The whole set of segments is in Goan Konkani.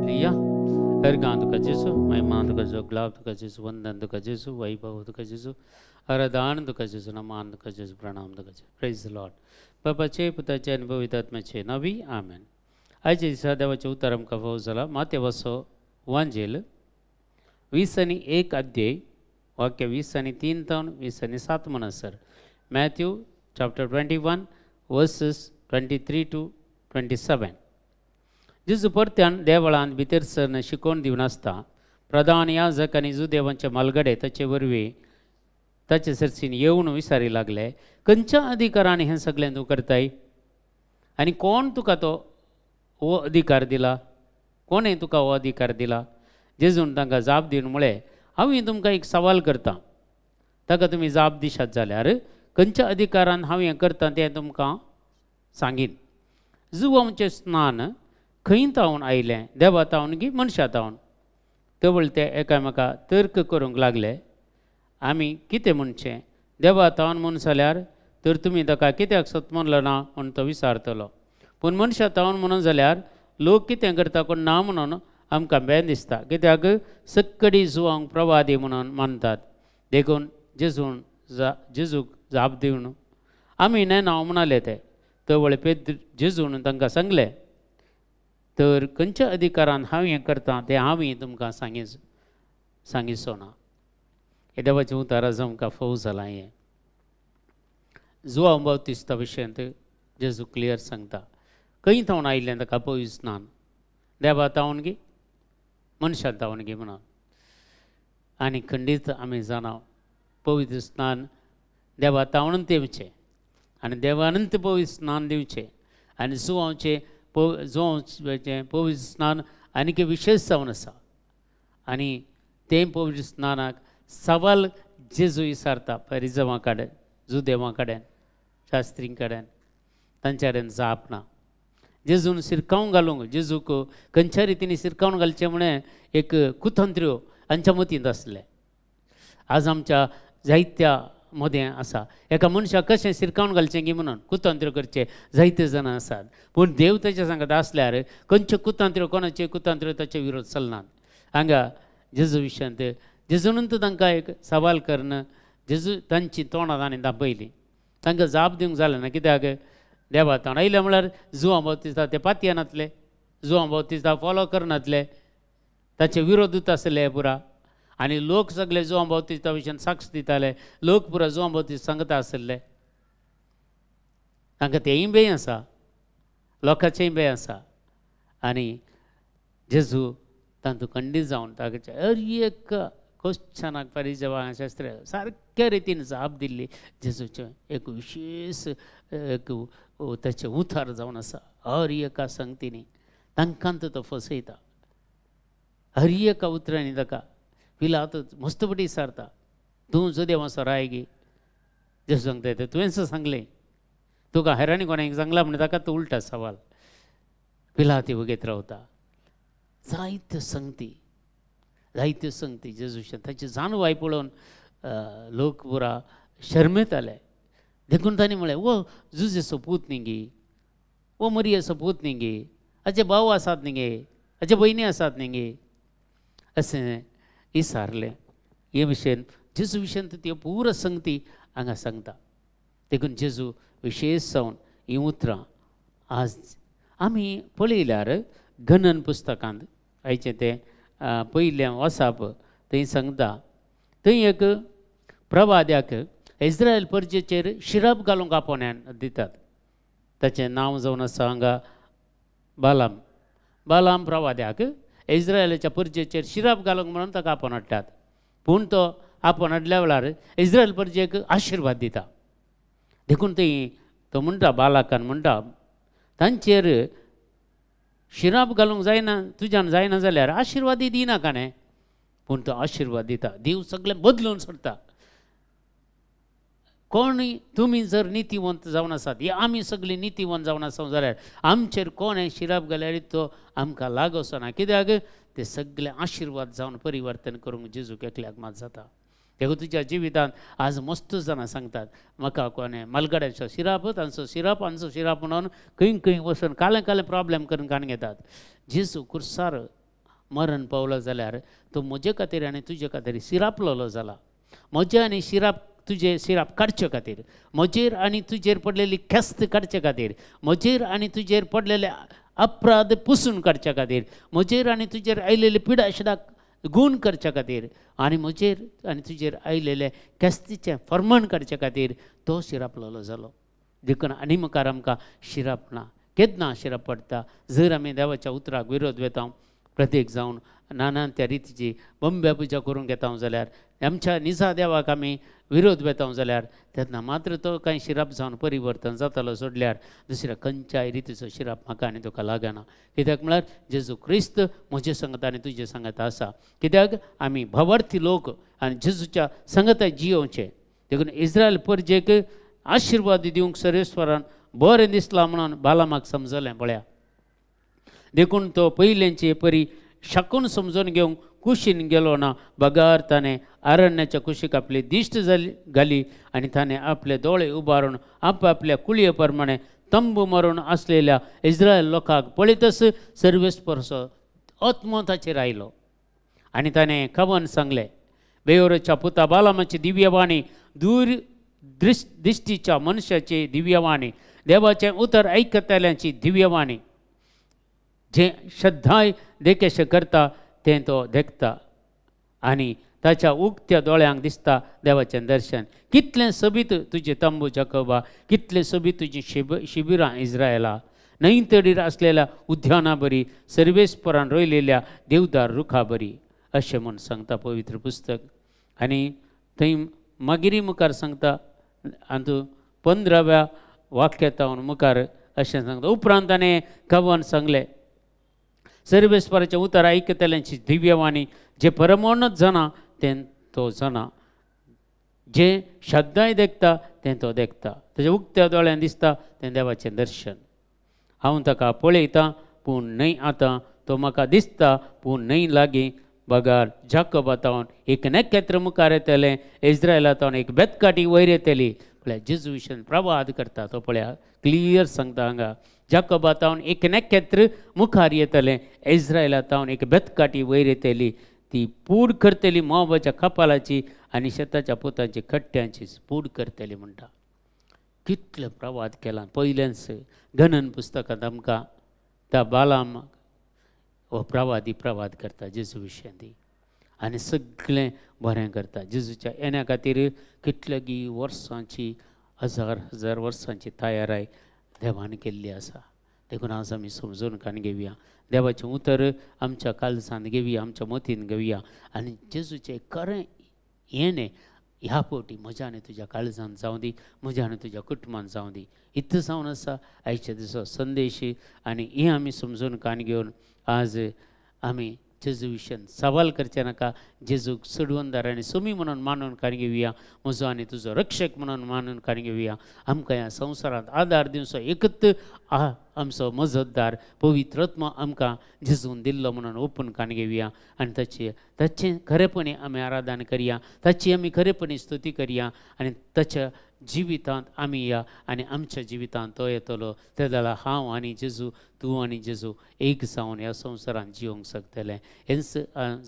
लिया अर्गां तुका जेजू, महिमा तुका जेजू, ग्लाब तुका जेजू, वंदन तुका जेजू, वैभव तुका जेजू, आराधन तुका जेजू, नमान तुका जेजू, प्रणाम तुका जेजू. Praise the Lord. बापाचे पुताचे आनी पवित्र आत्म्याचे नांवी आमेन. आयच्या दिसा देवाचें उतर आमकां फावो जाला मातेवाचो वांजेल 21 अध्याय वाक्य 23 तावन 27 म्हणसर. Matthew chapter 21 verses 23 to 27. जेजू परत्यान देवळांत भितर सरन शिकोवन दिवन आसता प्रधान याजक आनी जुदेवांचे मालगडे ताचे वरवीं ताचे सरसीन येवन विचारी लागले, खंयच्या अधिकारान हें सगळें तूं करताय आनी कोण तुका तो हो अधिकार दिला, कोणें तुका हो अधिकार दिला? जेजून तांकां जाप दिवन म्हळें, हांव तुमकां एक सवाल करतां, ताका तुमी जाप दिशात जाल्यार खंयच्या अधिकारान हांव हें करतां तें तुमकां सांगीन. जुवांचें स्नान खंय तावन आयलें, देवा तावन की मनशा तावन? तवळ ते एकामेका तर्क करूंक लागले, आमी कितें म्हणचें? देवा तावन म्हूण जाल्यार तर तुमी ताका कित्याक सत म्हणलो ना म्हूण तो विचारतलो, पूण मनशा तावन म्हणून जाल्यार लोक कितें करता कोण ना म्हणून आमकां बें दिसता, कित्याक सक्कडी जुवांक प्रवादी म्हणून मानतात. देखून जेजून जेजूक जाप दिवन आमी नेना म्हणाले ते. तवळ पेद्र जेजून तांकां सांगलें, तर खंयच्या अधिकारान हांव हें करतां तें हांव तुमकां सांगिचो ना. हे देवाचें उतर आज आमकां फोव जालां. हें जुवांव बाप्तिस्ता विशयांत जेजू क्लियर सांगता, खंय थावन आयिल्लें ताका पवित्र स्नान, देवा तावन गी मनशां तावन गी म्हणून. आनी खंडीत आमी जाणा पवित्र स्नान देवा तावनूच दिवचें आनी देवानूच पवित्र स्नान दिवचें आनी जुवांचें जुवांचें पवित्र स्नान आनीक विशेश जावन आसा. आनी तें पवित्र स्नानाक सवाल जेजू विचारता परिजवां कडेन, जुदेवां कडेन, शास्त्रीं कडेन, तांच्या कडेन जाप ना. जेजून सिरकावन घालूंक, जेजूक खंयच्या रितीन सिरकावन घालचें म्हणें एक कुतंत्र्यो हांच्या मतींत आसलें. आज आमच्या जायत्या मदें आसा एका मनशाक कशें सिरकावन घालचें की म्हणून कुतंत्र करचें जायते जाणां आसात, पूण देव ताच्या सांगत आसल्यार खंयच्यो कुतंत्र्यो कोणाचे कुतंत्र्यो ताचे विरोध चलनात. हांगा जेजू विशयांत जेजूनूच तांकां एक सवाल करून जेजू तांची तोंडां ताणें दाबयलीं, तांकां जाप दिवंक जालें ना, कित्याक देवा तोंड आयलें म्हळ्यार जुवां बाप्तिस्ता ते पातयेनातले, जुवां बाप्तिस्ता फॉलो करनातले, ताचे विरोधूच आसले पुरा. आनी लोक सगळे जुवां बाप्तिस्ता विशयान साक्ष दिताले, लोक पुरा जुवां बाप्तिस्ता सांगता आसले, तांकां तेंय बें आसा, लोकांचेंय बें आसा. आनी जेजू तातूंत खंडीत जावन ताचे हर एक क्वेश्चनाक परिजवा शास्त्र सारक्या रितीन जाप दिल्ली. जेजूचें एक विशेश एक ताचें उतार जावन आसा, हर एका संगतींनी तांकां तो फसयता, हर एका उतरांनी ताका पिलात मस्तपटी विचारता, तूं जुदेवाचो राय गी? जेजू सांगता तें तुवेंच सांगलें, तुका हैराणी कोणाक सांगला म्हण ताका तो उल्टा सवाल. पिलात वगेत रावता. जायत्यो संगती, जायत्यो संगती जेजूच्या ताची जाणवाय पळोवन लोक पुरा शर्मेताले. देखून तांणी म्हळें, वो जुजेचो पूत न्ही गी, वो मरियेचो पूत न्ही गी, हाचे भाव आसात न्ही गे, हाचे भयणी आसात न्ही गे, अशें विचारलें. हे विशयन जेजू विशयन त्यो पुरा संगती हांगा सांगता. देखून जेजू विशेश जावन हीं उतरां आज आमी पळयल्यार गणन पुस्तकांत आयचें तें पयलें वसाप थंय सांगता, थंय एक प्रवाद्याक इस्रायल परजेचेर शिरप घालूंक आपोवण्यान दितात. ताचें नांव जावन आसा हांगा बालाम. बालाम प्रवाद्याक इस्रायलाच्या परजेचेर शिरप घालूंक म्हणून ताका आपोवन हाडटात, पूण तो आपोवन हाडल्या वेळार इस्रायल परजेक आशिर्वाद दिता. देखून थंय तो म्हणटा, बालाकान म्हणटा, तांचेर शिराप घालूंक जायना तुज्यान जायना जाल्यार आशिर्वादी दिनाका न्ही, पूण तो आशिर्वाद दिता. देव सगळें बदलून सोडटा. कोणूय तुमी जर नितीवंत जावन आसात, हे आमी सगळीं नितीवंत जावन आसा जाल्यार आमचेर कोण हें शिराप घाल्यार तो आमकां लागोसो ना, कित्याक ते सगळे आशिर्वाद जावन परिवर्तन करूंक जेजूक एकल्याक मात जाता. देखून तुज्या जिवितांत आज मस्त जाणां सांगतात, म्हाका कोणें मालगाड्यांचो शिराप, तांचो शिराप, हांचो शिराप म्हणून खंय खंय वचून कालें कालें प्रॉब्लेम करून काडून घेतात. जेजू कुर्सार मरण पावलो जाल्यार तो म्हजे खातीर आनी तुजे खातीर शिरापलेलो जाला. म्हजे आनी शिराप तुजे शिराप काडचे खातीर, म्हजेर आनी तुजेर पडलेली ख्यास्त काडचे खातीर, म्हजेर आनी तुजेर पडलेले अपराध पुसून काडच्या खातीर, म्हजेर आनी तुजेर आयलेले पिडाशिडाक गूण करच्या खातीर आनी म्हजेर आनी तुजेर आयलेले ख्यास्तीचें फर्माण काडच्या खातीर तो शिरापलेलो जालो. देखून आनी मुखार आमकां शिराप ना. केन्ना शिराप पडटा? जर आमी देवाच्या उतराक विरोध वेता, प्रत्येक जावन नाना त्या रितीची बंब्या पुजा करूंक घेता जाल्यार, आमच्या निजा देवाक आमी विरोध वेता जाल्यार तेन्ना मात्र तो कांय शिराप जावन परिवर्तन जातालो सोडल्यार दुसऱ्या खंयच्याय रितीचो शिराप म्हाका आनी तुका लागना. कित्याक म्हळ्यार जेजू क्रिस्त म्हजे सांगता आनी तुजे सांगता आसा. कित्याक आमी भावार्थी लोक आनी जेजूच्या सांगता जियोवचें. देखून इस्रायल परजेक आशिर्वाद दिवंक सर्वेस्वरान बरें दिसलां म्हणून बालामाक समजलें पळया. देखून तो पयलेंचे परी शकून समजून घेवंक कुशीन गेलो ना, बगार ताणें अरण्याच्या कुशीक आपली दिश्ट जाली घाली आनी ताणें आपले दोळे उबारून आपआपल्या कुळये प्रमाणे तंबू मारून आसलेल्या इस्रायल लोकांक पळयतच सर्वेस्परचो आत्मो ताचेर आयलो आनी ताणें खबर सांगलें, बेयोराच्या पुता बालामाची दिव्यवाणी, दूर दिश्टीच्या मनशाची दिव्यवाणी, देवाचें उतर आयकतल्यांची दिव्यवाणी, जें श्रद्धाय देखेशें करता तें तो देखता आनी ताच्या उक्त्या दोळ्यांक दिसता देवाचें दर्शन. कितलें सोबीत तुजें तंबू जाकोबा, कितलें सोबीत तुजी शिबिरां इस्रायला, न्हंय तडीर आसलेल्या उद्याना बरी, सर्वेस्परान रोयलेल्या देवदार रुखा बरी, अशें म्हूण सांगता पवित्र पुस्तक. आनी थंय मागीर मुखार सांगता आनी 15व्या वाक्यातावन मुखार अशें सांगता, उपरांत ताणें कवन सांगलें, सर्वेस्पराचें उतर आयकतल्यांची दिव्यवाणी, जे परमोन्नत जाणा तें तो जाणा, जें श्रद्धाय देखता तें तो देखता, ताच्या उक्त्या दोळ्यान दिसता तें देवाचें दर्शन. हांव ताका पळयतां पूण न्हय आतां, तो म्हाका दिसता पूण न्हय लागीं, बगार जाकोबा तावन एक नखेत्र मुखार येतलें, इस्रायला तावन एक बेतकाटी वयर येतली. पळया जेजू विशयान प्रवाद करता तो पळया क्लियर सांगता हांगा, जाकोबा तावन एक नखेत्र मुखार येतलें, इस्रायला तावन एक बेतकाटी वयर येतली, ती पूड करतली मोबाच्या कपालाची आनी शेताच्या पुतांची खट्ट्यांची पूड करतली म्हणटा. कितले प्रवाद केला पयलेंच गणन पुस्तकांत आमकां त्या बालाम हो प्रवादी प्रवाद करता जेजू विशयांत आनी सगळें बरें करता. जेजूच्या येण्या खातीर कितलेगी वर्सांची, हजार हजार वर्सांची तयाराय देवान केल्ली आसा. देखून आज आमी समजून कान घेवया, देवाचें उतर आमच्या काळजांत घेवया, आमच्या मतीन घेवया आनी जेजूचें खरें येणें ह्या फावटी म्हज्या आनी तुज्या काळजांत जावं दी, म्हज्या आनी तुज्या कुटुंबांत जावं दी. इतलें जावन आसा आयच्या दिसा संदेश आनी हें आमी समजून कान घेवन आज आमी जेजू विशयान सवाल करचें नाका, जेजूक सोडवणदार आनी सोमी म्हणून मानून कान घेवया, म्हजो आनी तुजो रक्षक म्हणून मानून कान घेवया. आमकां ह्या संवसारांत आदार दिवचो एकत आमचो मजतदार पवित्र आत्मा आमकां जेजून दिल्लो म्हणून ओपून कान घेवया आनी ताचें खरेपणी आमी आराधन करया, ताची आमी खरेपणी स्तुती करया आनी ताच्या जिवितांत आमी या आनी आमच्या जिवितांत तो येतलो. ते जाल्यार हांव आनी जेजू, तूं आनी जेजू एक जावन ह्या संवसारांत जिवंक शकतलें. हेंच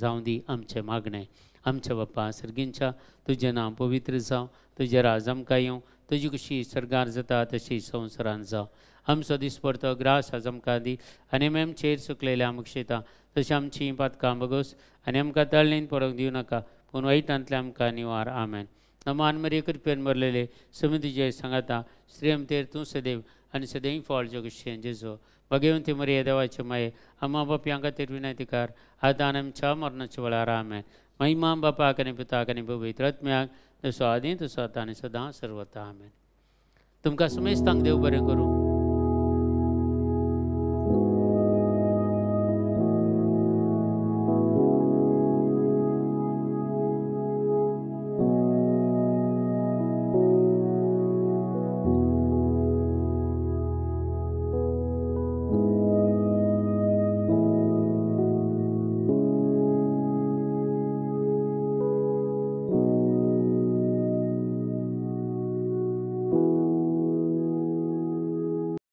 जावं दी आमचें मागणें. आमच्या बापा सर्गींच्या, तुजें नांव पवित्र जावं, तुजें राज आमकां येवं, तुजी कशी सर्गार जाता तशी संवसारांत जावं. आमचो दिसपडतो ग्रास आज आमकां दी आनी आमी आमचेर चुकलेल्या आमकां शेतां तशें आमचीं पातकां बगोस आनी आमकां तळणीन पडोवंक दिवं नाका, पूण वायटांतलें आमकां निवार. आमेन. नमान मरिये कृपेन भरलेले, समितीचे सांगाता, श्रीमतेर तूं सदैव आनी सदैव फळ जगशें जेजो. भगवंती मरिये देवाचे माये, आमा बापयां खातीर विनंतीकार, आतां आनी आमच्या मरणाच्या वेळार. आमेन. महिमा बापाक आनी पुताक आनी पवित्र आत्म्याक, जसो आदी तसो आतां आनी सदां सर्वता. आमेन. तुमकां समेस्तांक देव बरें करूं.